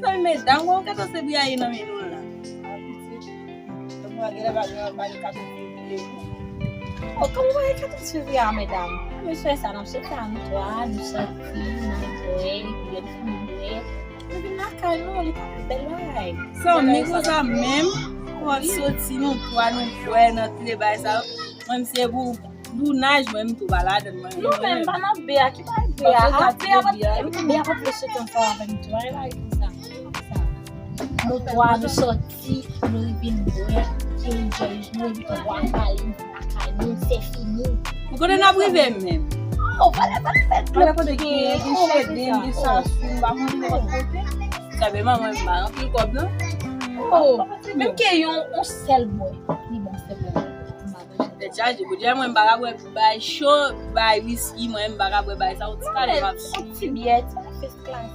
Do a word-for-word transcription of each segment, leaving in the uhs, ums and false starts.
Sa medam, ou ka tande bri a ye nan men nou la. Mwen genlè pa gen anba de katòz fevriye. O, kòman w pa gen katòz fevriye a, medam? Mesye sa, n ap soti a nou twa, nou soti, nou bwè, epi lè n fin bwè, nou vin lakay nou, li pa pi bèl bagay. Zanmi konsa menm, w ap soti nou twa, nou bwè nan tout bagay sa yo. Mwen, m se pou Bounaj, mwen, m tou pa ladan, mwen. Nou menm pa nan be a, ki pa be a? A, be a pa, epi tou be a pa vle soti ansanm avè m tou, bagay la e konsa. Nou twa, nou soti, nou vin bwè, enjoy, nou vin bwè, pale, nou lakay nou, se fini. Ou konnen n ap rive menm. Oh, pale, pale, pale, pale kote ki gen, gen chedin, gen sasou, m pa konn nenpòt kote. Sa vle manman m pa anpil kòb, non. Oh, menm ke yon, yon sèl bwè, li bon, sèl bwè. Tèt chaje, Bondye, mwen m pa ka bwè bay cho, bay wiski, mwen m pa ka bwè bay sa, yon ti kale m ap swiv. Yon ti byè, ti bagay fes klas.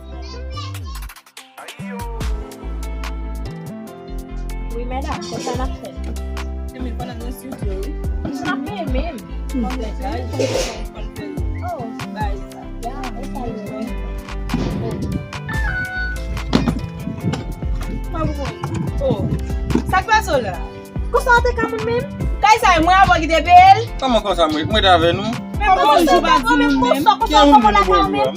Wi, medam, konsa n ap fè. Se men pandan nan estidyo, wi. N ap menm. Tèt chaje, konn fè bay sa. Ya, e sa yo. Oh. Sa k pase w la? Konsa w te ka moun menm? Kay sa e mwen avè w ki te peye l? Kòman konsa mwen, mwen te avè nou? Men kòman w pa di moun menm? Ki moun menm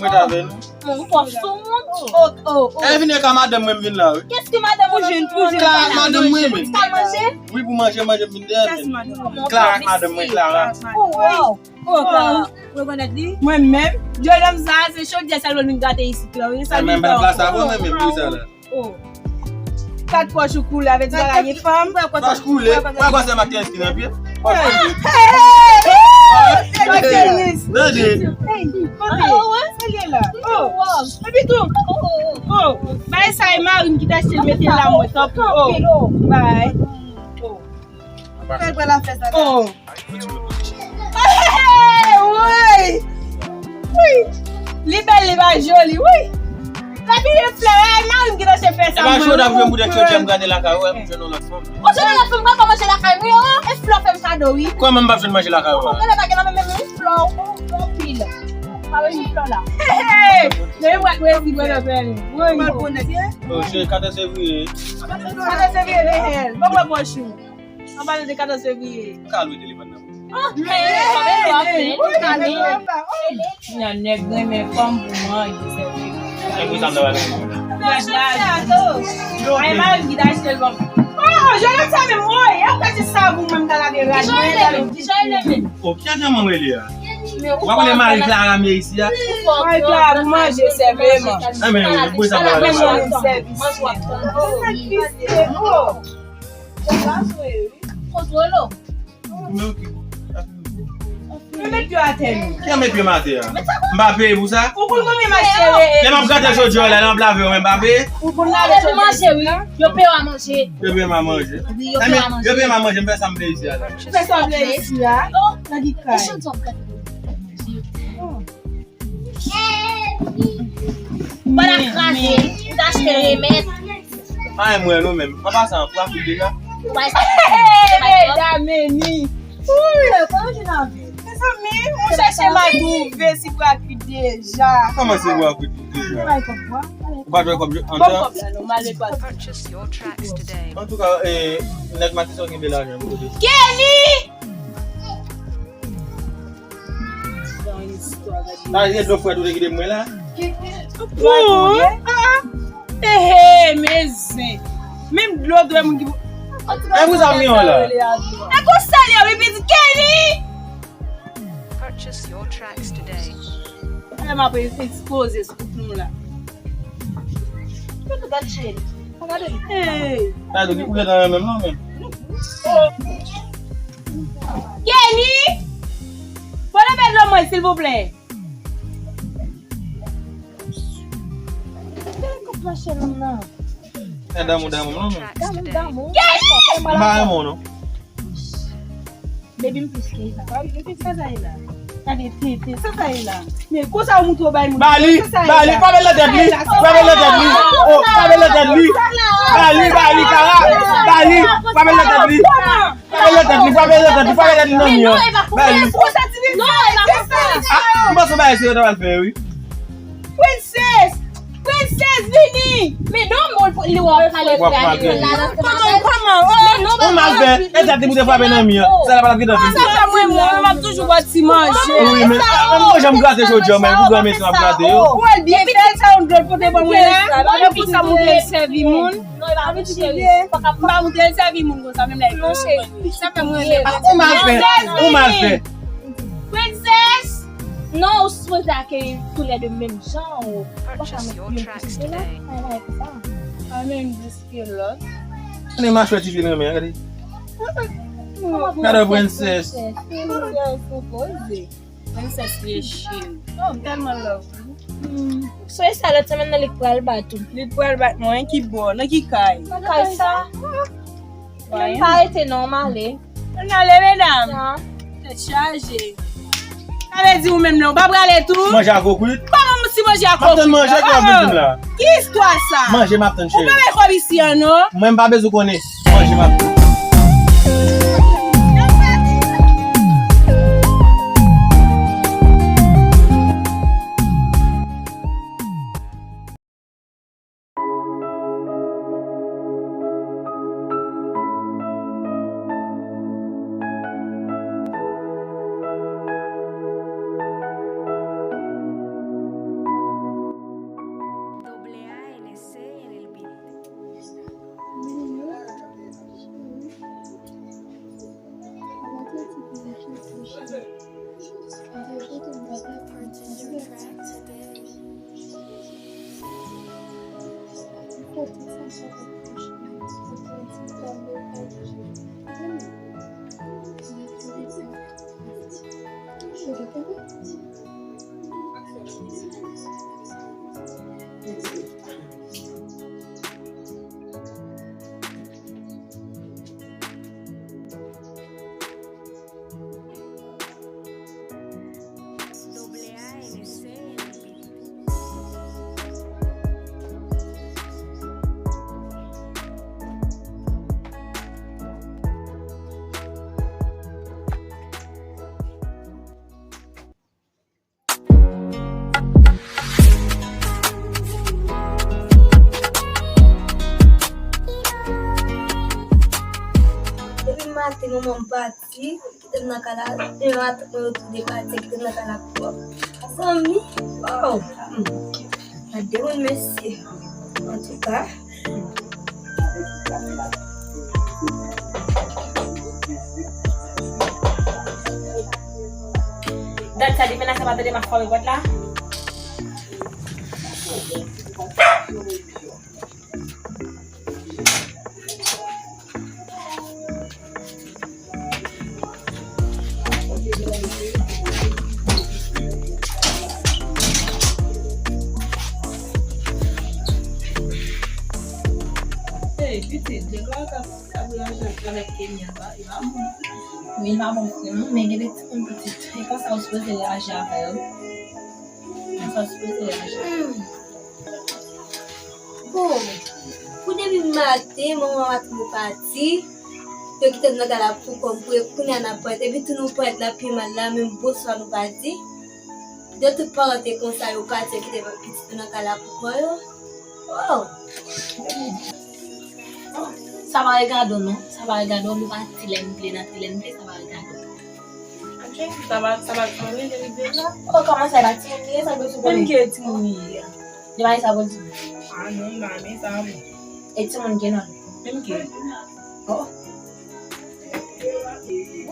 mwen avè nou? Bon, ou twò sou moun. Oh, oh, oh. E vin e ka madanm mwen m vin la, wi. Kès ki madanm ou jwenn pou jwenn la? Madanm mwen menm. Pou manje? Wi, pou manje, manje m vin deyò. Kès madanm ou? Clara, madanm mwen, Clara. Oh, wow. Oh, Clara, ou rekonèt li? Mwen menm, dyolòm sa, se chodyè sèl mwen vin gate isit la, wi. Sa li fè ankò. Mwen menm, plas la, mwen menm, wi, sa la. Oh. Kat pòch ou koule, avè di bagay gen fanm. Pòch koule, mwen gwa se maten ki nan pye. Pòch koule. Hey, hey, hey, hey. Tande. Hey, kote? Sa l ye la? Oh. Epi tou. Oh. Bay sa e mari m ki t achte l mete l la mwen tanpri. Oh. Bay. Oh. Fè l pran lafè sa la. Oh. Hey, woy! Wi! Li bèl, li pa joli, wi! Epi li flè, ay, mari m ki t achte fè sa. E pa jodi a pou jwenn bouda chonje m gade lakay ou, e pou jwenn yon lòt fanm. Ou jwenn yon lòt fanm, mwen pa manje lakay mwen, oh, e flè fè m kado, wi. Kòman m p ap jwenn manje lakay ou a? Ou konnen pa gen nan men m, wi, flè, ou, ou, ou pil. Pa wè yon flè la. Hey, hey! Depi mwen kwezi, mwen lè fè li. Wi. Mwen bonè. Oh, se katòz fevriye. Katòz fevriye, reyèl. Bon, mwen bon chou. An palan de katòz fevriye. Ka lwe telefòn nan. Oh, men, men, men, men, men, men. Nan nèg renmen fanm pou manje, se vre. E pou sa m nan wè. Ay, mari m ki t achte l ban m. Oh, jwèt sa menm, woy, e ou ka di sa pou mwen, m ta lave rad mwen, lave. Ki jan l renmen? Oh, ki jan mwen rele a? Ou pa konnen mari Clara m ye isi a? Mari Clara pou manje sèlman. Anben, wi, pou sa m nan wè. Manje w ap tann. Kontwole w. Men oke. Men met pye w atè non. Ki jan met pye m atè a? M pa peye pou sa? Ou konn konbyen m achte? Lè m ap gate jodi a la, lè m ap lave yo, men m pa peye? Ou konn lave jodi a? Yo peye w a manje. Yo peye m a manje. Wi, yo peye w a manje. Yo peye m a manje, m fè sa m vle isi a la. Ou fè sa w vle isi a? Nan ki kay? Ou pa ta kraze, ou ta achte remèd. Ay, mwen, nou menm. An pasan, pou Afrik deja. Hey, medam, meni. Wi, kòman jwenn avè? Mezanmi, ou chèche m a twouve si pou Afrik deja. Kòman se pou Afrik deja? Ou pa jwenn kòb antan? Bon, kòb la, nou mal netwaye. Antouka, eh, nèg Matisan kenbe lajan pou kote. Kenny! Sa se dlo frèt ou te kite mwen la? Bon, ah, ah. Ehe, men zen. Menm dlo dwe moun ki. E pou sa m gen la. E konsa l ye, wi, pitit Kenny. Purchase your tracks today. Lè m ap ekspoze sou nou la. Gade cheri. Gade li. Hey. Gade li, ou gentan renmen m non, men. Kenny! Pran lè bèl nan mwen, silvouplè. Gade kòk mache l nan. E damou, damou, non, men. Damou, damou. Kenny! M pa renmen w, non. Baby, m plis ke sa. Sa sa ye la? Gade tete, sa sa ye la? Men konsa ou moutre w bay moun. Bali, bali, pa met nan tèt li. Pa met nan tèt li. Oh, pa met nan tèt li. Bali, bali, Clara. Bali, pa met nan tèt li. Pa met nan tèt li, pa met nan tèt li, pa met nan tèt li nan mi an. Bali. Ah, m panse bagay serye w ta pral fè, wi. Princess! Princess! Fini! Men non, bon, li wè w ap pale. W ap pale. Kòman, kòman? Oh! Men non, ou mal fè. E tèt li pou te frape nan mi an. Sa la pa t ap gentan fini. Sa fè mwen, mwen, mwen, m ap toujou ba ti manje. Wi, men, a, a, mwen janm grate jodi a, men pou granmesi m ap grate yo. Ou wè l byen fè, sa yon dlo kote ban mwen la. Mwen pou sa moutre l sèvi moun. Non, e pa vre, cheri. M pa moutre l sèvi moun konsa, menm lè. Non, cheri. Sa fè mwen renmen. A, ou mal fè. Ou mal fè. Princess! Non, ou sipoze akeyi toulède menm jan, ou pa ka met youn sou lòt, pa bay konsa. Pa menm jis ke lòt. Gade machwè ti fi nan men, gade. Gade princess. Princess, ou poze. Princess ye cheri. Oh, m tèlman love. Hmm. So, e sa lòt semèn nan li k pral bat ou? Li k pral bat mwen, ki bò, nan ki kay? Nan kay sa. Mwen pa rete non, m ale. Ann ale, medam. Tèt chaje. Sa vle di ou menm la, ou pa prale tou? Manje ak kwit. Kòman si manje ak kwit? M ap tann manje ki w ap vin la. Ki istwa sa? Manje m ap tann, cheri. Ou pa bay kòb isi an non. Mwen m pa bezwen konnen. Manje m ap tann. Depi maten manman m pati, kite m nan kay la, demen maten mwen yo tou de pati, kite m nan kay la pou kò m. Zanmi, oh, hmm. Gade moun mesye. Antouka. Dat sa di mennaj sa pa tande m ap fòme pòt la. Hey, pitit, nèg la ka, ka voyaje avèk Kenya, pa, li pa bon. Wi, li pa bon pou nou, men gen de timoun pitit. E konsa ou sipoze reyaji avè yo. E konsa ou sipoze reyaji. Hmm. Bon, pou depi maten, manman maten nou pati, yo kite n nan kay la pou kò m, pou kounye a n ap parèt. Epi tou nou parèt la pi mal la, menm bonswa nou pa di. De tout paran te konsa, yo pati, yo kite pitit yo nan kay la pou kò yo. Oh! Sa pa regade w non, sa pa regade w, nou pati lè n vle, n antre lè n vle, sa pa regade w. Sa pa, sa pa timoun li ye la? Oh, kòman sa, e pa timoun li ye, sa l bezwen konnen? Menm ki timoun li ye a? Li pa gen sa pou l di m. Ah non, m pa renmen sa, mwen. E timoun ki non? Menm ki. Oh.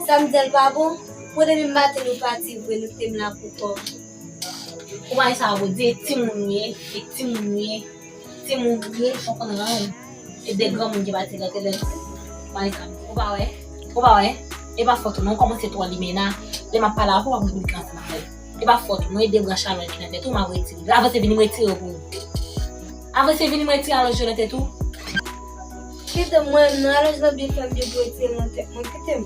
Sa m di a l pa bon? Bon, depi maten nou pati vre, nou kite m la pou kò m. Ou pa gen sa pou di, e timoun ou ye, e timoun ou ye. Timoun li ye, fòk ou nan rang. E de granmoun ki pati nan tele. Pa egzanp, ou pa wè? Ou pa wè? E pa fòt ou non, ou kòmanse twò limena. Lè m ap pale avè w, w ap replike ansanm avè l. E pa fòt ou non, e de branch alonj ki nan tèt ou, m ap retire. Avanse vin m retire yo pou ou. Avanse vin m retire alonj yo nan tèt ou. Kite m, mwen, non, alonj lan byen fè m byen pou retire nan tèt mwen, kite m.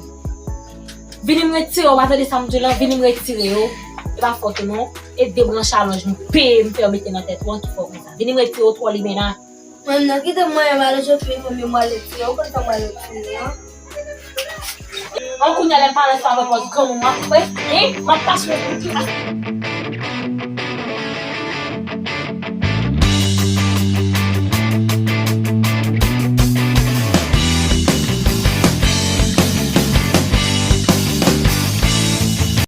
Vini m retire yo, w pa tande sa m di w lan, vini m retire yo. E pa fòt ou non. E de branch alonj m peye m fè yo mete nan tèt ou an ki fè w konsa. Vini m retire yo twò limena. Mwen nan kite mwen m alonj yo peye fè m yo m al retire yo, ou konn sa m al retire yo. An kounye a lè m pale ansanm avè w pòz granmoun m ap fè, hein? M ap pase yon kout pye.